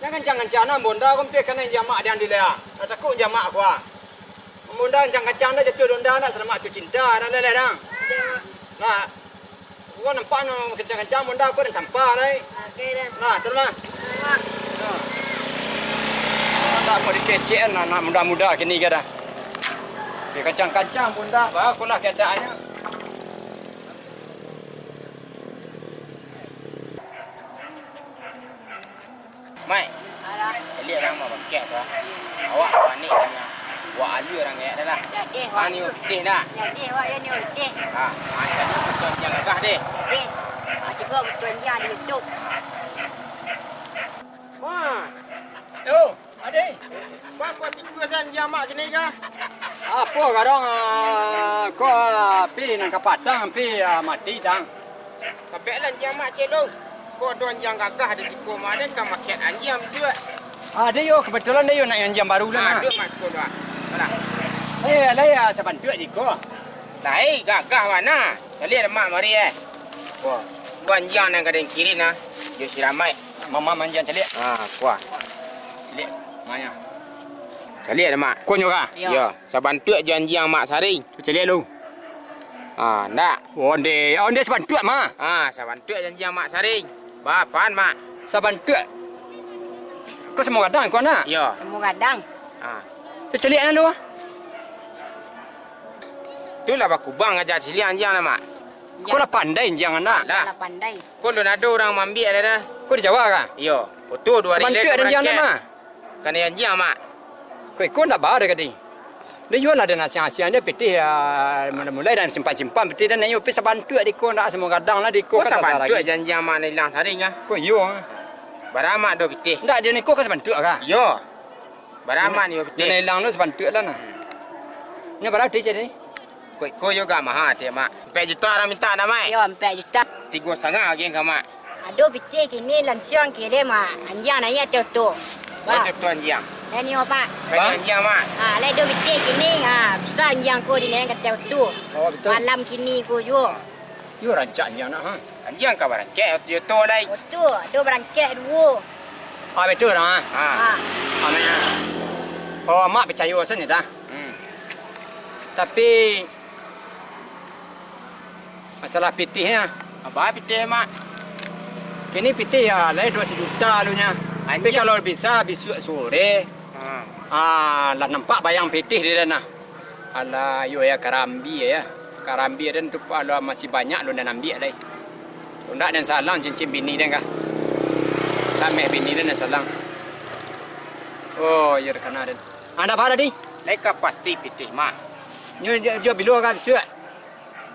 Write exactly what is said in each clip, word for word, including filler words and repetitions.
Kancang-kancang nah, bonda ko ampia kanai jamak diang dilea. Lah takuik jamak ko ah. Bonda kancang-kancang dah jatuah donda nak, selamat tu cinta dah leleh dah. Nah, ko nampak no kancang-kancang bonda ko dan tampa lai. Oke dah. Nah, terus lah. Nah. Nah, tak mau dikecek anak muda-muda kini ke dah. Oke, kancang-kancang bonda, bah, ko lah keadaannya. Mai. Alah. Caliak urang mah bakeh tu ah. Awak panik kan lah. Wak alu urang kayak dah lah. Jadi, ah, wak. Ni pitih dah. Jadi, wak, ya ni pitih. Ha, ha, jadi betul dia gagah deh. Jadi, ah, cuba betul dia di YouTube. Wah. Yo, Adi. Bang, buat tipu sen jamak kini kah? Apo garang, ah, ko, ah, pi nan ka padang, pi, ah, mati dang. Tabek lah anjiang mak celo. Ko ado anjiang gagah di siko mah, den ka makiat anjiang bisuak. Ah, ado yo, kebetulan ado yo nak anjiang baru lah, ah, nah. Duduk mak siko tu, ah. Alah. Eh, alah ya, sabantuak di ko. Lai, gagah mah. Caliak mak mari, eh. Wah. Ko anjiang nan ka den kirim, nah. Jo si Ramai. Mama anjiang caliak. Ah, kuah. Caliak, manya. Caliak mak. Ko nyo kah? Yo. Yo, sabantuak jo anjiang mak saring. Tu caliak lu. Ah, ndak. Onde, onde sabantuak mah. Ah, sabantuak janji Mak Saring. Bapaan, Mak? Sabantuak. Ko samo gadang ko, nak? Iyo. Samo gadang. Ah. Tu caliak nan tu. Tu lah bakubang aja ciliak anjiang lah, Mak. Ko lah pandai anjiang, nak? Lah. Lah pandai. Ko lun ado urang maambiak dah, dah. Ko di Jawa kah? Iyo. Foto duo hari lai. Sabantuak ka anjiang, nak, barangkek. Mah? Kanai anjiang, Mak. Ko iko ndak baa doh, Kadi. Dah iyo lah, dah nasiang-nasiang dah pitih, ah, mulai-mulai dah simpan-simpan pitih dah, naiyo pi sabantuak di ko, ndak samo gadang lah di ko. Ko kan sabantuak sasah lagi. Janjiang Mak nan ilang saring ah. Ko iyo. Bara Mak do pitih? Ndak, di ko kan sabantuak kah? Iyo. Bara Mak ni pitih? Nan ilang tu sabantuak lah nah. Nyo bara pitih jadi? Ko iko yo gak maha ati, Mak. Ampek juta urang mintak, nak, Mak? Iyo, ampek juta. Tigo satangah agiah ka, Mak. Ado pitih kini lansuang kirim, Mak. Anjiang naiak ateh oto. Bah. Oto anjiang. Lai nio, Pak. Ba? Anjiang, Mak. Ha, lai ado pitih kini, ha, bisa anjiang ko dinaiak ateh oto. Oh, betul. Malam kini ko juo. Yo rancak anjiang nak, ha. Anjiang ka barangkek oto lai. Oto, ado barangkek duo. Ah, betul, ha. Ha. Ha. Amin. Oh, Mak picayo sajo dah. Hmm. Tapi, masalah pitih nyo. Baa pitih, Mak? Kini pitih yo, lai duo sajuta alunyo. Tapi kalau bisa, bisuak sore, ha, ah, lah nampak bayang pitih di dah nah. Alah, yo, yo, karambia, yo. Karambia den tu, alah, masih banyak alun den ambiak lai. Kok ndak den salang cincin bini den kah? Tameh bini den, den salang. Oh, iyo, den kana den. Ah, ndak baa tadi? Lai ka pasti pitih, Mak. Nyo, nyo, nyo bilo ka bisuak?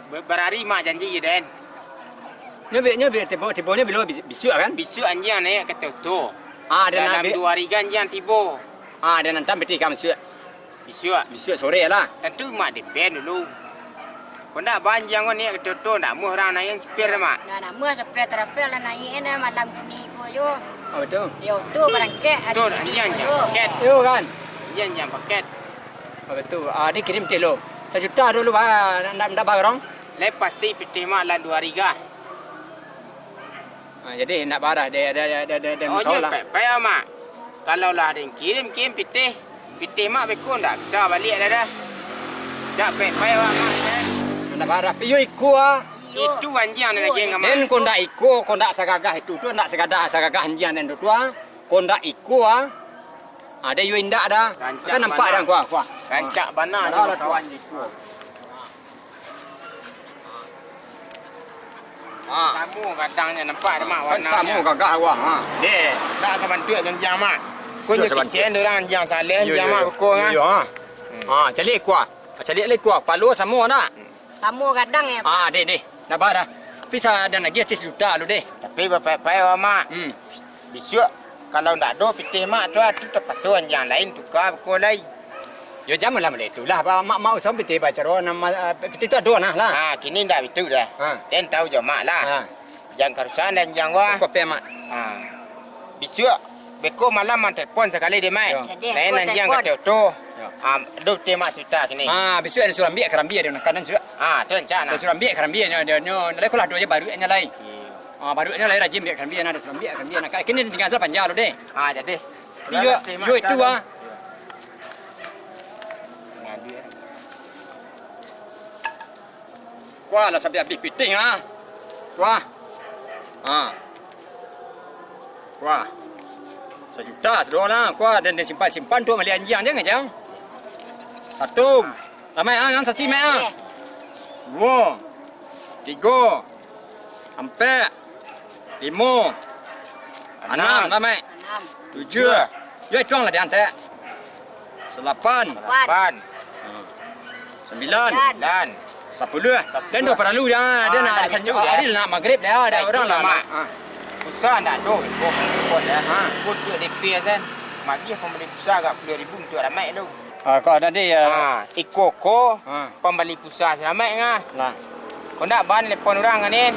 Be-, barari Mak janji jo den. Nyo bi-, nyo bi-, tibo, tibonyo bilo bis-, bisuak kan? Bisuak anjiang naiak ka ateh oto. Ah, den. Dalam duo hari ka anjiang tibo. Ah, den antam pitih ka bisuak. Bisuak. Bisuak sore lah. Tantu Mak depend dulu. Kok ndak baa anjiang ko naiak ka ateh oto, ndak amuah urang naiak, supir dah, Mak. Nah, ndak amuah supir travel lah naiak dah malam kini ko juo. Oh, betul. Yo, tu barangkek hari kini ko juo. Paket. Yo, kan? Anjiang, anjiang paket. Oh, betul. Ah, dikirim pitih lo. Sajuta dulu, bah, ndak, ndak baa garang. Lai pasti pitih Mak dalam duo hari ka. Ah, jadi ndak baa, dah, dah, dah, dah, dah, dah. Oh, masalah. Nyo pek-pek, Mak. Kalau lah den kirim, kirim pitih, pitih Mak beko ndak bisa baliak dah, dah. Dak pek-pek awak, Mak, eh. Ndak baa. Iyo iko ah. Itu anjiang nan lagi, Mak. Den ko ndak iko, ko ndak sagagah itu tu, ndak sagagah, sagagah anjiang den tu, tu ah. Ko ndak iko ah. Ado yo indak dah. Rancak bana. Kan nampak dah ko ah, ko ah. Rancak bana. Ado lah tu. Ha. Samo gadangnyo nampak dek Mak, kan warnanyo. Samo gagah awak, ha. Deh, dak sabantuak janjiang Mak. Ko nyo kecek urang janjiang saleh, janjiang Mak beko, ha. Iyo, ha. Hmm. Ha, caliak iko ah. Caliak lah iko ah. Palo samo ndak? Samo gadang yo, Pak. Ah, deh, deh. Ndak baa dah. Tapi sa-, dan lagi ateh sajuta lu deh. Tapi bapaik-paik awak, Mak. Hmm. Bisuak kalau ndak ado pitih Mak tu, ah, tu tapaso janjiang lain tuka beko lai. Yo, janlah mulai itulah, Mak, Mak usah pitih bacaro, nama, ah, pitih tu ado nah lah. Ha, kini ndak bitu dah. Ha. Den tahu jo Mak lah. Ha. Jan karusahan dan jan wah. Pokok pe, Mak. Ha. Bisuak beko malam mantelepon sakali deh, Mak. Yo. Yo, deh, lain aku anjiang telepon. Ka ateh oto. Yo. Ha, ado pitih Mak sajuta kini. Ha, bisuak den suruah ambiak karambia deh, kanan suruah. Ha, tu rancak nah. Den suruah ambiak karambia nyo, nyo, nyo, lai ko lah ado je baruaknyo lai. Iyo. Ah, baruaknyo lai rajin ambiak karambia, nah, ambiak karambia, nah. Kini tingga tu panjang lo deh. Ah, jadi. Iyo, iyo itu, ah. Wah, lah sampai habis pitih, ah. Wah. Ah. Wah. Sajuta sudah lah. Kuah dan disimpan-simpan tu mali anjiang je ngajang. Satu. Ramai ah, yang saksi mai ah. Duo. Tigo. Ampek. Limo. Anam, ramai. Tujuh. Yo, ituang lah diantek. Salapan. Salapan. Sambilan. Sambilan. Sapuluah. Sapuluah. Dan dah paralu dah. Dah nak sanjo. Dah nak magrib dah. Dah urang lah. Susah ndak tu. Kok, kok dah. Ha. Kok tu D P kan. Magih pambali pulsa agak puluah ribu untuk ramai tu. Ah, kok ada deh, ya. Ha, iko ko pambali pulsa salamaik ngah. Lah. Kok ndak ban telepon urang kan, Nin?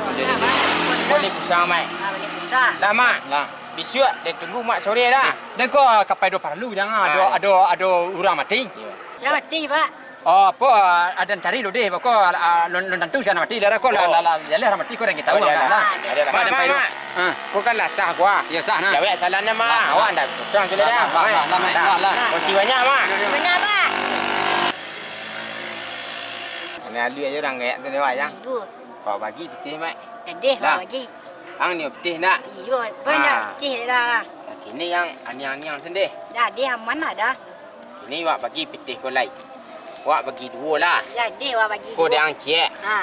Bali pulsa, Mak. Ah, bali pulsa. Lah, Mak. Lah. Bisuak den tunggu Mak sore dah. Dan ko kapai do paralu dah, ah, ado, ado, ado urang mati. Sia mati, Pak? Oh, apo, ah, aden cari lu deh, bako, ah, lun, lun tantu sia mati, lah, ko lah, lah, lah, jaleh urang mati, ko urang kita. Oh, urang lah. Mak, Mak, Mak. Ha. Ko kan lah sah ko ah. Iyo, sah, nah. Jawek salam dah, Mak. Lah, awak ndak tuang sudah dah. Lah, lah, lah, Mak. Lah, lah. Makasih banyak, Mak. Makasih banyak, Pak. Ini alu aja urang gaek tu, Mak, ya. Iyo. Kau bagi pitih, Mak. Tadih, kau bagi. Ang ni pitih nak? Iyo, banyak pitih lah. Kini yang aniang-aniang sendeh. Dah, dih aman lah dah. Kini wak bagi pitih ko lai. Wak bagi duo lah. Dah, dih wak bagi duo. Ko dek ang ciek. Ha.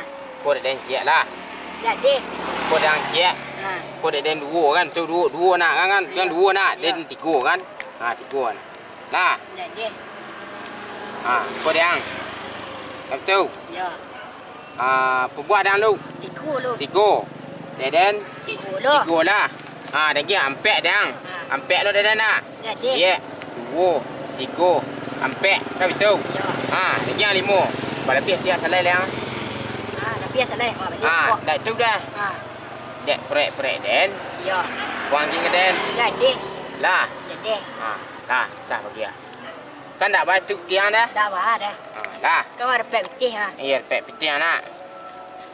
Ko dek den ciek lah. Dah, dih. Ko dek ang ciek. Ha. Ko dek den duo kan? Tu duo, duo nak kan? Kan? Kan duo nak. Iyo. Den tigo kan? Ha, tigo kan. Lah. Dah, dih. Ha, ko dek ang. Kan tu? Iyo. Ah, pabuah dang lu. Tigo lu. Tigo. Deden. Tigo lu. Tigo lah. Ah, daging ampek dang. Ah. Ampek lu deden nak. Ya, deh. Ciek. Duo. Tigo. Ampek. Kan itu? Ya. Ah, daging limo. Balabiah tiap salai liang. Ah, labiah salai. Ah, balabiah. Ah, dah itu dah. Ah. Dek prek-prek den. Ya. Buang jing den. Ya, deh. Lah. Ya, deh. Ah, lah. Sah bagi ah. Kan ndak baa tu tiang dah? Ndak baa dah. Ha, dah. Kau ada pek pitih, ha? Iyo, pek pitih, anak.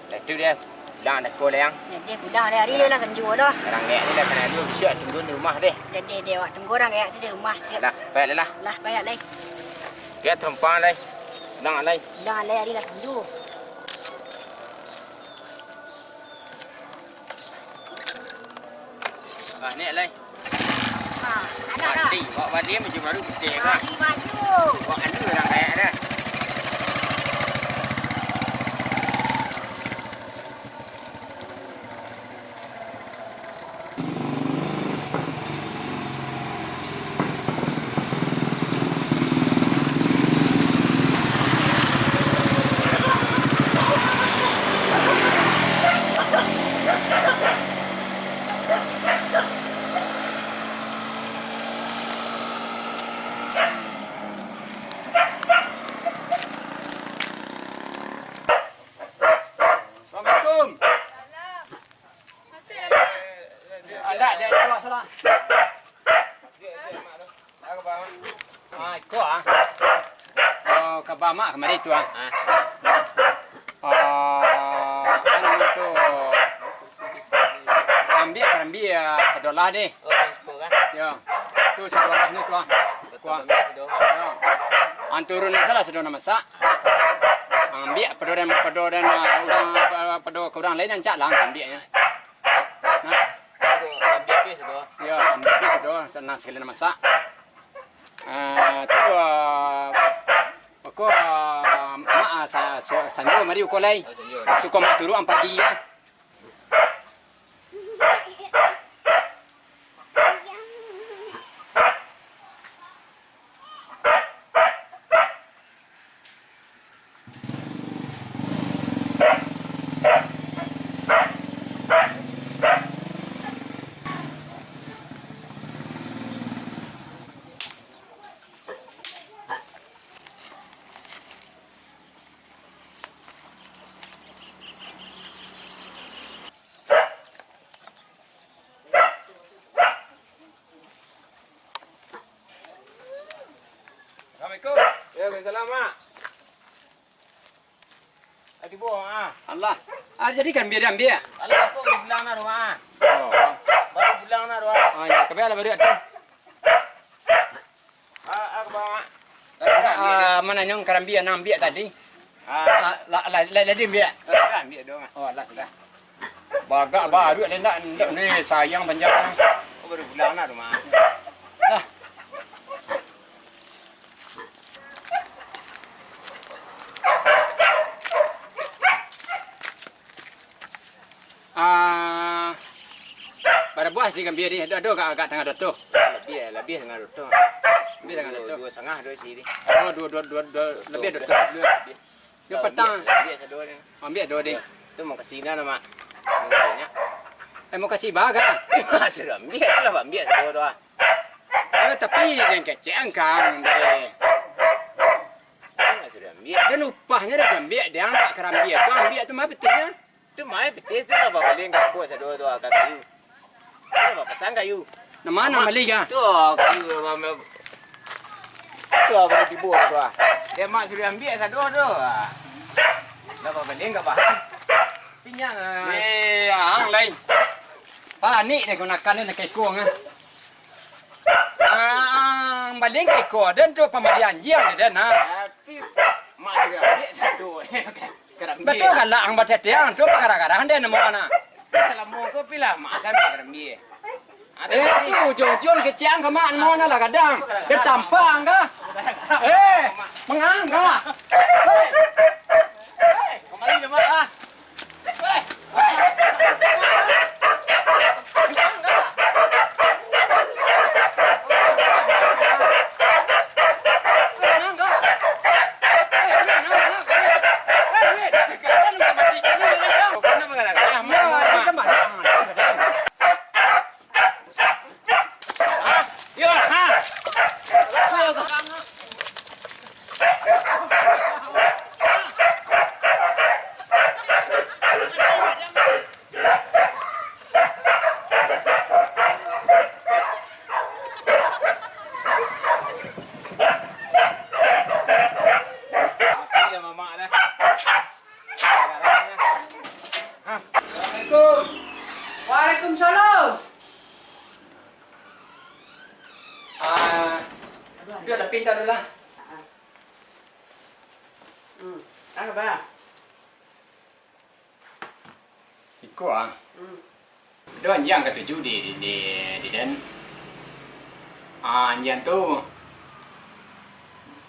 Dah tu dia. Pulang dah ko, Leng. Jadi pulang, hari-hari lah sanjo dah. Urang gaek ni dah kanai dulu, bisuak tunggu di rumah deh. Jadi dia awak tunggu urang gaek tu di rumah, siap. Lah, payah lah. Lah, payah lah. Dia tumpang lah. Pulang lah. Pulang lah, hari lah sanjo. Ah, ni lah. Ah, anak dah. Bandi, bawa bandi macam baru putih kan? Bandi baju. Bawa anu orang kaya dah. Assalamualaikum. Alah, dia tu masalah. Ah, iko ah. Oh, kaba mak kamari tu ah. Oh, anu tu. Ambiak karambia sadolah deh. Yo. Tu sadolahnyo tu ah. Kuah. Yo. Anturun salah sadonah masak. Ambiak pado dan, pado dan, ah, urang, ah, pado ka urang lain rancak lah ambiaknyo. Nah. Yo, ambiak tu sudah, sanang sakali nak masak. Ah, tu, ah, bako, ah, mak, ah, sa-, sa-, sanjo mari uko lai. Oh, sanjo. Tu ko mak turun pagi ah. Assalamualaikum. Waalaikumsalam, Mak. Tibo, ah. Alah. Ah, jadi kan biak diambiak. Alah, aku baru pulang nah rumah, ah. Oh. Baru pulang nah rumah. Oh, ya, tapi alah baru tu. Ah, ah, bang. Ah, mananyo karambia nan ambiak tadi. Ah. Ah, la, la, la, la diambiak. Sudah ambiak doh, ah. Oh, alah, sudah. Bagak baru ada ndak, ndak ni sayang panjang. Oh, baru pulang nah rumah. Lah. Ah, bara buah si gambia ni? Ado, ado agak, agak tangah duo ratus. Labiah, labiah tangah duo ratus. Labiah tangah duo ratus. Duo, duo satangah duo isi ni. Oh, duo, duo, duo, duo, labiah duo ratus. Labiah. Yo, patang. Ambiak sado ni. Ambiak duo deh. Yo, tu mau ka sini lah, Mak. Mungkinnyo. Eh, mau ka sibak kan? Sudah ambiak tu lah, ambiak sado tu ah. Eh, tapi yang kecek angkang deh. Sudah ambiak. Dia lupahnyo dah ambiak, dia angkat karambia. Tu ambiak tu mah betinyo. Tu main petis tu lah, baling kapuk sado tu, ah, ka kayu. Tu lah, pasang kayu. Nama, nama Mak, bali ka? Tu, ah, kayu, ah, ma-, ma-, tu, ah, baru tibo tu, ah. Dia mak suruh ambiak sado tu, ah. Dah baling ka bahan. Pinyang, ah. Eh, ang lain. Panik deh gunakan ni nak kekong, ah. Ang baling kekong, dan tu pambali anjiang ni, dan, ah. Tapi, mak suruh ambiak sado. Batua galak ang batetiang tu, pagarah-garah den namo na. Salamo ko pilah mak sampai karambia. Eh, tu ujuang-ujuang kecek ang ka mak namo na lah gadang. Dia tampang ka? Eh, mangang ka? Hei. Hei, kamari je, Mak, ah. Hei. Assalamualaikum. Waalaikumsalam. Ah, duduak lah, pinta dulu lah. Hmm. Apa, Bang? Iko, ah. Hmm. Ado anjiang katuju di, di, di, di den. Ah, anjiang tu,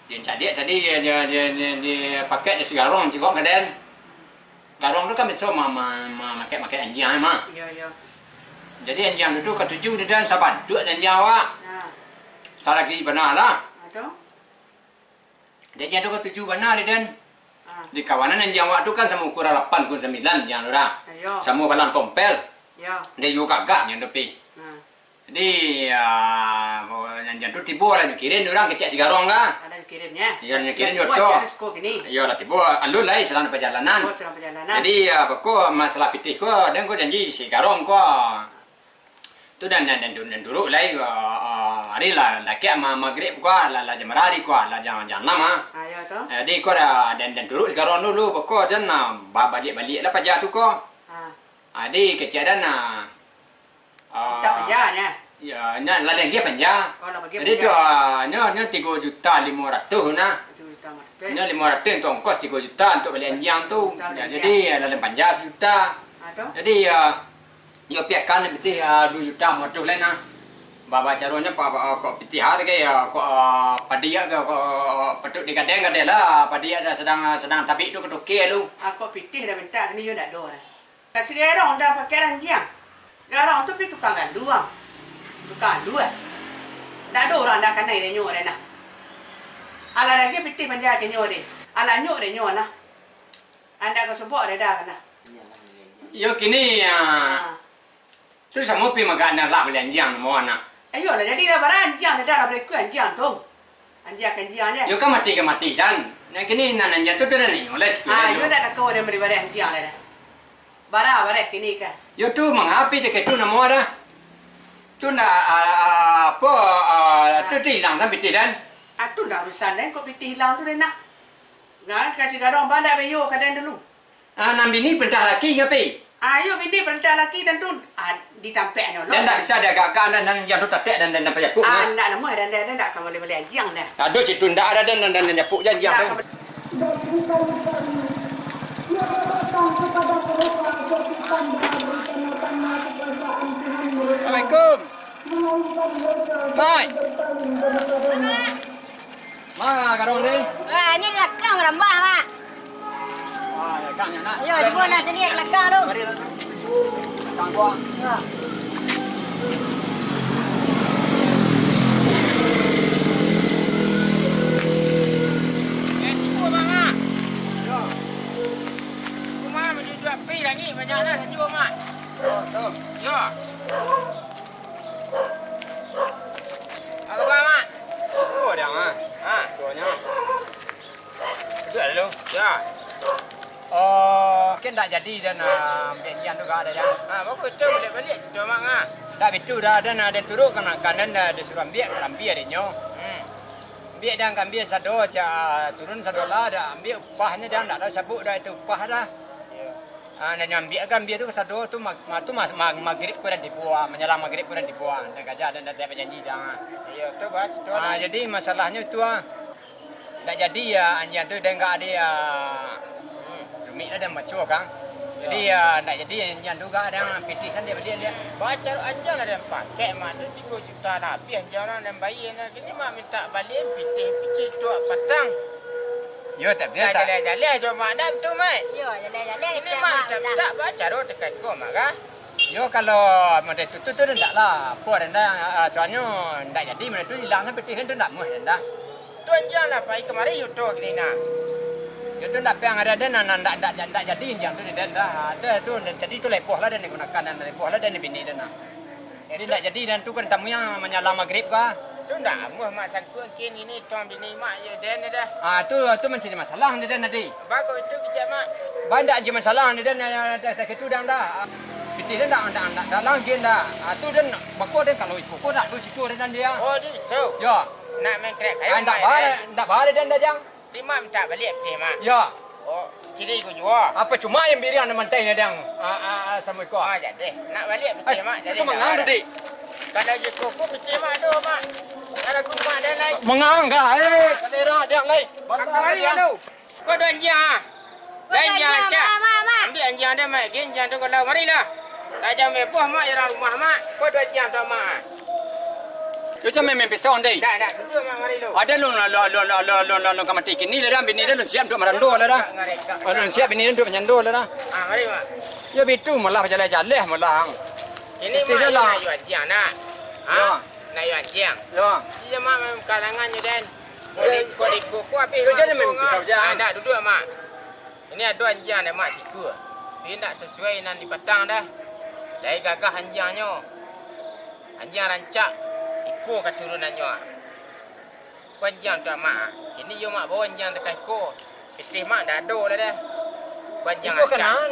den caliak tadi, di, di, di, di, di paket di sigarong cigok ka den. Garong tu kan biaso ma-, ma-, ma-, maket-maket anjiang, mah. Iyo, iyo. Jadi, anjiang tu, tu katuju di den, sabantuak anjiang awak. Nah. Salagi bana lah. Ah, tu? Dek inyo tu katuju bana di den. Ah. Di kawanan anjiang awak tu kan samo ukuran lapan pun sambilan anjiang tu dah. Iyo. Samo balang tompel. Iyo. Dek iyo gagah nyo tu pi. Nah. Jadi, ah, anjiang tu tibo lah nyo kirim urang kecek sigarong ka. Alah nyo kirim nyo. Iyo, nyo kirim. Lah tibo jo tu. Aja siko kini. Iyo, lah tibo alun lai sadang pajalanan. Oh, sadang pajalanan. Jadi, ah, beko masalah pitih ko, den ko janji sigarong ko. Tu dan, dan, dan, dan turuk lai, ah, ah, ari lah, lakek ma-, magrib ko, lah, lah jam bara ari ko, lah jam, jam anam, ah. Ah, iyo tu. Jadi ko dah, dan, dan turuk sigarong dulu, beko jan, ah, ba-, baliak-baliak lah paja tu ko. Ah. Jadi kecek den, ah, ah, tak panja nyo? Iyo, nyo lah lagi panja. Oh, lah lagi panja. Jadi tu, ah, nyo, nyo tigo juta limo ratuih nah. Tigo juta limo ratuih. Nyo limo ratuih untuak ongkos, tigo juta untuak bali anjiang tu. Tigo juta bali anjiang. Jadi, ah, lah panja sajuta. Ah, tu. Jadi, ah, Iyo, piakan pitih, ah, duo juta limo ratuih lai nah. Ba-, ba-, caronyo pa-, pa-, kok pitih ah, kok, ah, padiak tu, kok, ah, patuik digadeng-gadeng lah, padiak dah sadang, sadang tabik tu katukia lu. Ah, kok pitih dah mintak, kini yo ndak ado dah. Kasi garong dah pakai anjiang. Garong tu pi tukang gandu, ah. Tukang gandu, eh. Ndak ado urang ndak kanai dek nyo deh nah. Alah lagi pitih panja dek nyo deh. Alah nyuk dek nyo nah. Andak ka sobok dada ka nah. Iyo kini, ah, tu samo pi magak andak lah bali anjiang namo nah. Ayolah, jadi lah bara anjiang dada lah, bariku anjiang tu. Anjiang ka anjiang je. Yo ka mati ka mati, San. Nah, kini nan anjiang tu tu dah ni, oleh sepuluh Ah, ribu. Yo ndak takau dia bari bareh anjiang lah dah. Bara bareh kini ka. Yo tu mangapi dek itu namo dah. Tu ndak, ah, ah, apo, ah, tu, tu hilang sampai tu dan. Ah, tu ndak urusan lain, kok pitih hilang tu dah nak. Nah, kasi garong balak bayo ka den dulu. Ah, nan bini perintah laki ngapo? Ah, iyo, bini perintah laki tantu, ah, di tampeknyo lo. Dan ndak bisa diagakkan, dan, dan anjiang tu tatek dan, dan, dan pajapuk, ah, nah. Ndak namuah, dan, dan, dan ndak ka maleh-maleh anjiang dah. Ado situ ndak ado dan, dan, dan, dan japuk je anjiang tu. Ndak ka Assalamualaikum. Mai. Ma, garong ni? Ah, ni lakang marambah, Mak. Ah, lakang ni, nak. Yo, cubo nak caliak lakang tu. Mari, lakang. Lakang gua. Ya. Eh, cubo, Mak, Mak. Yo. Rumah menuju api lagi, banyak lah, cubo, Mak. Yo, tu. Yo. Apo kaba, Mak? Oh, dah, Mak. Ha, tuanyo. Duduak dulu. Ya. Oh, kan ndak jadi dah nak ambiak anjiang tu, Kak, dah, dah. Ha, bagus tu, baliak-baliak tu, Mak, ha. Ndak bitu dah, dah nak den turun ka nak kanan dah, disuruah ambiak, ka ambiak adinyo. Hmm. Ambiak dah, ka ambiak sado, cak turun sado lah, dah ambiak upahnyo, dah ndak tahu sabuk dah itu upah dah. Iyo. Ah, nan ambiak kan, ambiak tu kasado tu, ma-, ma-, tu mas-, ma-, magrib ko dah tibo, ah, manyalang magrib ko dah tibo, ah. Dan gajah dan, dan, dan bajanji dah, ah. Iyo, tu bah, tu. Ah, lah. Jadi masalahnyo tu, ah. Ndak jadi, ya, anjiang tu dan gak ada, ya. Hmm. Rumik lah dan maco kan. Jadi, iyo. Ya, ndak jadi anjiang tu gak ada pitih san dia baliak dia. Baca anjiang lah dan pakai, mak tu tigo juta lah. Tapi anjiang lah dan bayar lah. Kini mak minta baliak pitih, pitih tuak patang. Yo, tapi dah tak jaleh-jaleh jo mak dah tu, Mat. Yo, jaleh-jaleh. Ini mak minta, minta baca doh tekan ko mak kah? Yo, kalau model tu, tu, tu ndak lah. Apo dah ndak, ah, soalnyo ndak jadi model tu, ilang sampai tihan tu ndak muah dah. Tu anjiang lah pai kamari yo tu kini nah. Yo tu ndak piang ada, ada nah, nah, ndak, ndak, ndak jadi anjiang tu dah, dah. Ada tu, jadi tu lepoh lah dan digunakan, dan lepoh lah dan dibini dah nah. Jadi ndak jadi dan tu kan tamu yang manyalang magrib kah? Tu ndak amuah mak sangkuak kin ini tuang bini mak yo den dah. Ah, tu, tu mancari masalah ni dan tadi. Bagus itu kecek mak. Ba ndak jadi masalah ni dan, dah, dah, dah, dah, dah, dah. Pitih dan ndak, ndak, ndak, ndak lagi dah. Ah, tu dan bako dan kalau iko ko ndak tu situ ada dan dia. Oh, di situ. Ya. Nak main krek kayu. Ah, ndak mak, bare, eh. Ndak bare dan dah jang. Ti mak mintak baliak pitih mak. Yo. Oh, kini ku juo. Apo cuma yang biriang nan mantai nadang? Ah, ah, ah, samo iko. Ah, jadi. Nak baliak pitih mak, jadi. Itu mangang, Dik. Kalau je kuku pitih mak tu, mak. Kalau ku mak dan lai. Mangang ka, eh, selera dia lai. Aku hari lalu. Ko duo anjiang, ah. Ko duo anjiang, anjiang, cak. Mak, mak, mak. Ambiak anjiang dia, mak. Gin anjiang tu kalau marilah. Tajam meboh, mak, jalan rumah, mak. Ko duo anjiang tu, mak. Yo, jan main-main pisau, Ndai. Dak, dak, duduak, mak, mari lu. Ada lu, lu, lu, ka mati kini lah, dah, bini dah, lu siap untuk marando lah, dah. Dak, ngarek, dak, oh, lu siap bini untuk manyando lah, dah. Ah, mari, mak. Yo, bitu malah bajaleh-jaleh malah. Kini, mak, lah. Nak yo anjiang, nak. Ha? Yo. Nak yo anjiang. Yo. Iyo, mak, main kalangan je, den. Ko di, ko di, ko, ko habis, mak, jan main pisau, jan. Ah, dak, duduak, mak. Ini ado anjiang dek mak sikua, tapi indak sasuai nan di patang dah. Lai gagah anjiangnyo. Anjiang rancak, iko katurunannyo. Ko anjiang tu mak. Kini yo mak bawa anjiang takah iko. Pitih mak ndak ado lah dah. Ko anjiang rancak.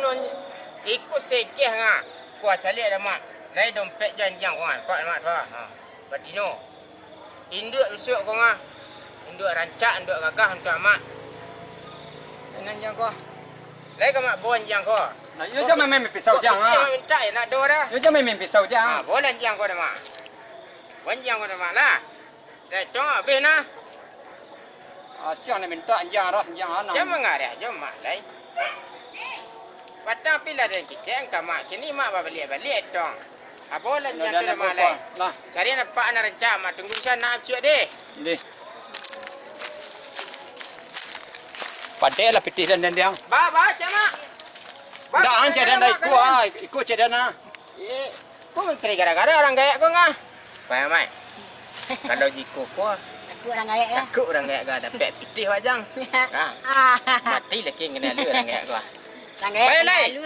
Iko segeh nga. Ko caliak dah mak. Lai dompet jo anjiang ko nga. Ko mak tu. Ha. Batino. Induak bisuak ko nga. Induak rancak, induak gagah untuak amak. Nan anjiang ko. Lai ka mak bawa anjiang ko. Nah, iyo jan main-main pisau, jan, ah. Mintak yo nak do dah. Iyo jan main-main pisau, jan. Ah, bawa lah anjiang ko dah, mak. Bawa anjiang ko dah, mak, lah. Dah, cong abih nah. Ah, siang nak mintak anjiang ras, anjiang anang. Jan mangarah jo mak lai. Patang pi lah den kicek ka mak. Kini mak babaliak-baliak tong. Apo lah nyo tu mak lai. Lah. Cari nampak anak rancak mak tunggu bisa nak acuak deh. Deh. Padek lah pitih dan, dan, dan. Ba, ba, cak mak. Ba, ndak, cak dan dah iko ah, iko cak dan ah. Eh, ko mantri gara-gara urang gaek ko ngah. Pai, Mai. Kalau jiko ko, takuk urang gaek, ya? Takuk urang gaek ko dapek pitih wajang. Ha. Mati laki ngena lu urang gaek ko. Urang gaek ngena lu.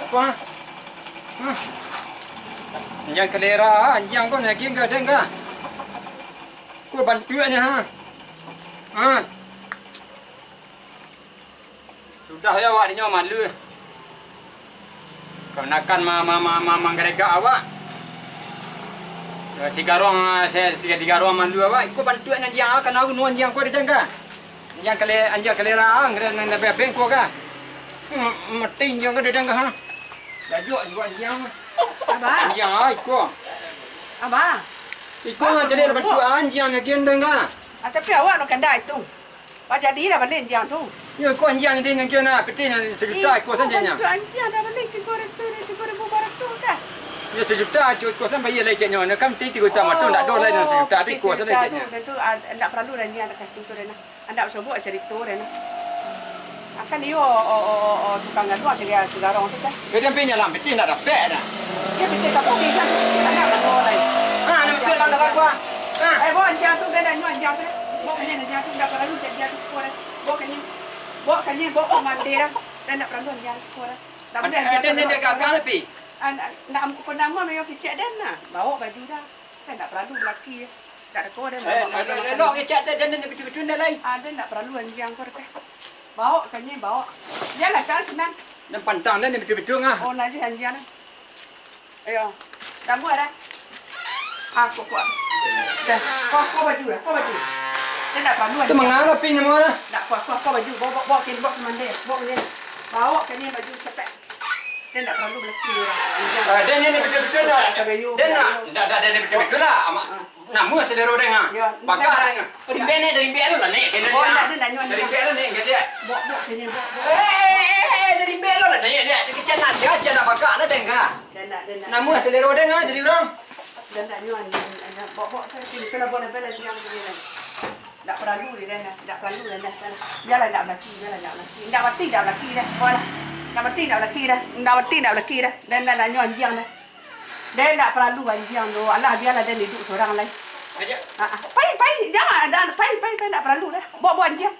Apa? Hah? Anjiang kalera, anjiang ko nagih gadang ka? Ko bantuaknyo, ha? Ha? Sudah yo awak dinyo malu. Kamanakan ma-, ma-, ma-, ma-, manggaregak awak. Yo, si garuang, si, si garuang malu awak. Iko bantuak anjiang, kana bunuah anjiang ko ditangka. Anjiang kale-, anjiang kalera, ah, nan, nan, nan, nan, ko ka. Hmm, mati anjiang ko ditangka, ha. Lajuak juo anjiang. Abah. Anjiang, ah, iko. Abah. Iko nan cari bantuak anjiang lagi ditangka. Ah, tapi awak nak kandak itu. Bah, jadi lah bali anjiang tu. Yo, iko anjiang di nan kian lah, pitih nan sajuta iko sajo nyo. Bantuak anjiang dah bali tigo ratuih, tigo ribu limo ratuih dah. Yo, sajuta iko, iko sampai iyo lai ceknyo. Nah, kan pitih tigo juta mah tu, ndak ado lai nan sajuta, tapi iko sajo ceknyo. Tu, tu, ah, ndak paralu lah anjiang dah kasih tu dah nah. Ndak basobok carito dah nah. Akan iyo, oh, oh, oh, oh, tukang gaduang si, si garuang tu kan. Jadi, sampai nyalam pitih ndak dapek dah. Iyo, pitih kapok ni kan. Anak batua lai. Ah, nak masuk dalam dalam gua. Ah. Eh, bawa anjiang tu, dah, dah, anjiang tu, dah. Bawa ka anjiang tu, ndak paralu anjiang tu siko dah. Bawa ka anjiang. Bawa ka anjiang, bawa ka mandi dah. Dah ndak paralu anjiang tu siko dah. Tapi ada, anjiang tu ada, ada gagal, Pi. Ah, nak, nak, kau nama memang kicik dah nah. Bawa baju dah. Dah ndak paralu balaki. Dak ada kau dah. Eh, elok-elok kicik dah, jangan dia betul-betul dah lai. Ah, dah ndak paralu anjiang kau dah. Bawa ka anjiang, bawa. Biarlah, kan senang. Dan pantang dah ni betul-betul ngah. Oh, nanti anjiang dah. Ayo. Tambah dah. Ah, kok, kok. Dah. Kau, kau baju dah. Kau baju. Dah ndak paralu. Tu mangana pin nama lah? Ndak, kau, kau, kau baju. Bawa, bawa, bawa ke, bawa ke mandi. Bawa ke mandi. Bawa ke mandi baju cepek. Dah ndak paralu balaki urang. Ah, dah ni betul-betul dah. Dah ndak, dah, dah, dah ni betul-betul lah. Amak. Namuah salero deh, ah. Yo, bagah deh, ah. Rimbek ni, dari rimbek lo lah, Nek. Oh, ndak, ndak, ndak, ndak. Dari rimbek lo, Nek, gadih. Bok, bok, sini, bok, bok. Eh, eh, eh, eh, dari rimbek lo lah, Nek, Nek. Kecil nasi aja nak bagah lah, deh, ah. Dah ndak, dah ndak. Namuah salero deh, ah, jadi urang. Dah ndak, nyo, nyo, nyo. Bok, bok, tu, sini, tu lah, bok, lah, bok, lah, sini, sini, lah. Ndak paralu deh, dah, ndak, ndak paralu dah, dah, dah. Biarlah ndak balaki, biarlah ndak balaki. Ndak mati ndak balaki dah. Kau lah. Ndak mati ndak balaki dah. Ndak mati ndak balaki dah. Dah, dah, dah, nyo anjiang dah. Dah, ndak paralu anjiang tu. Alah, biarlah dah iduik surang lai. Aja. Ha, ha. Pai, pai, jangan, dah, pai, pai, pai, ndak paralu dah. Bawa, bawa anjiang.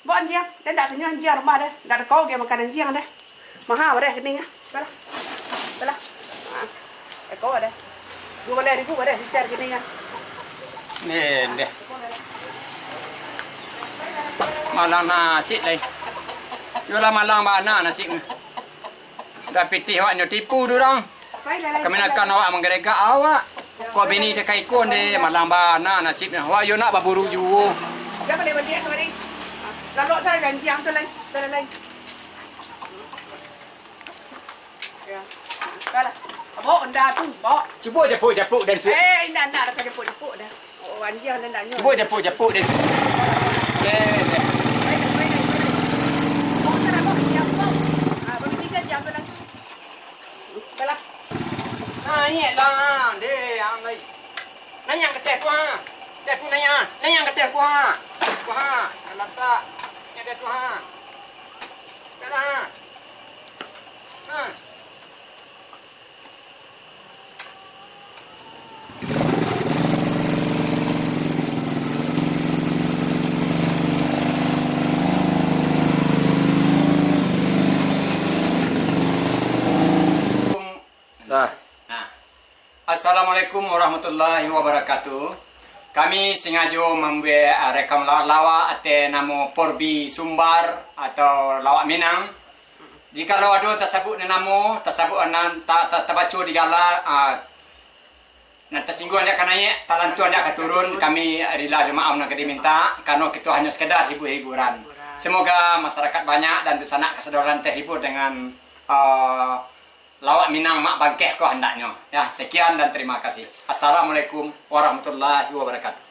Bawa anjiang. Dah, ndak kanyo anjiang rumah dah. Ndak ado kau ge makan anjiang dah. Maha bareh kening ah. Balah. Balah. Ha. Eko bareh. Duo baleh ribu bareh liter kening ah. Ni deh. Malang nasib lai. Yolah malang bana nasib. Dah pitih awak nyo tipu durang. Kamanakan awak manggaregak awak. Kok bini dekai ko nde malang bana nasibnyo. Awak yo nak baburu juo. Jan baleh-baleh tu tadi. Lalok sajo anjiang tu lai. Lai, lai. Yo. Balah. Bawa onda tu, bawa. Cubo japuk-japuk den suik. Eh, indak, indak, dak japuk-japuk dah. Oh, anjiang den nak nyo. Cubo japuk-japuk den. Eh, eh. Baik, baik, baik, baik. Bawa sana, bawa, anjiang tu, bawa. Ah, baru tiga jam tu lah. Balah. Ah, ingat lah, deh, ang lai. Naiak ka ateh tu, ha. Ateh tu naiak, ha. Naiak ka ateh tu, ha. Tu, ha. Nak latak. Ni ateh tu, ha. Dah, dah, ha. Ha. Dah. Nah. Assalamualaikum warahmatullahi wabarakatuh. Kami singajo mambuek, ah, rekam la-, lawak ateh namo Porbi Sumbar atau Lawak Minang. Jikalau ado tasabuik nan namo, tasabuik nan ta-, ta-, tabaco di gala, ah, nan tasingguang ndak ka naiak, talantuang ndak ka turun, kami rila jo maaf nan ka diminta, karano kito hanyo sekadar hibur-hiburan. Semoga masyarakat banyak dan dunsanak kasadonyo terhibur dengan, ah, Lawak Minang Mak Bangkeh ko handaknyo. Ya, sekian dan terima kasih. Assalamualaikum warahmatullahi wabarakatuh.